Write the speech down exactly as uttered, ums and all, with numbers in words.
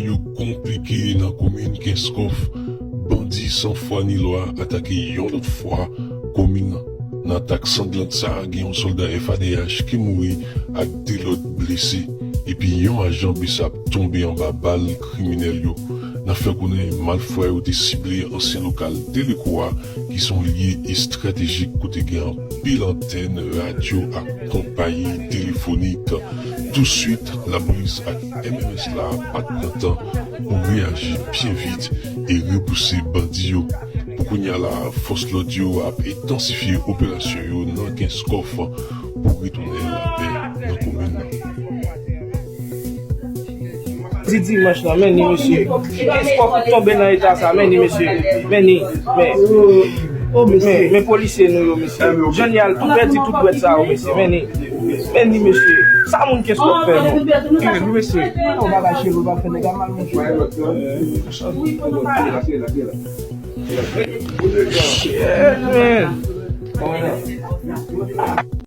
Yo konplike nan komin Kenskòf, bandi san fwa ni lwa atake yon lòt fwa komin nan. Nan atak sanglan sa, gen yon sòlda F A D H ki mouri ak de lòt blese, epi yon ajan BSAP tonbe anba bal kriminèl yo. Nan fè konnen malfwa yo te sible ansyen lokal Teleco a, ki se yon lye estratejik kote gen anpil antèn radyo ak konpayi telefonik. Touswit, lapolis ak M M S la pa t pran tan pou reyaji byen vit e repouse bandi yo. Pou kounye a la, fòs lòd yo ap entansifye operasyon yo nan Kenskòf pou retounen lapè nan komin nan. Di dimanch lan, men ni mesye. Kenskòf tonbe nan eta sa, men ni mesye. Men ni, men. Men, men polisye nou yo, mesye. Jan y al tou pèdi tout dwèt sa yo, mesye. Men ni. Men ni, mesye. Sa moun Kenskòf fè nou. Men ni, mesye. Yon bagay cheri, w ap fè nèg a mal, mesye. Shit, man.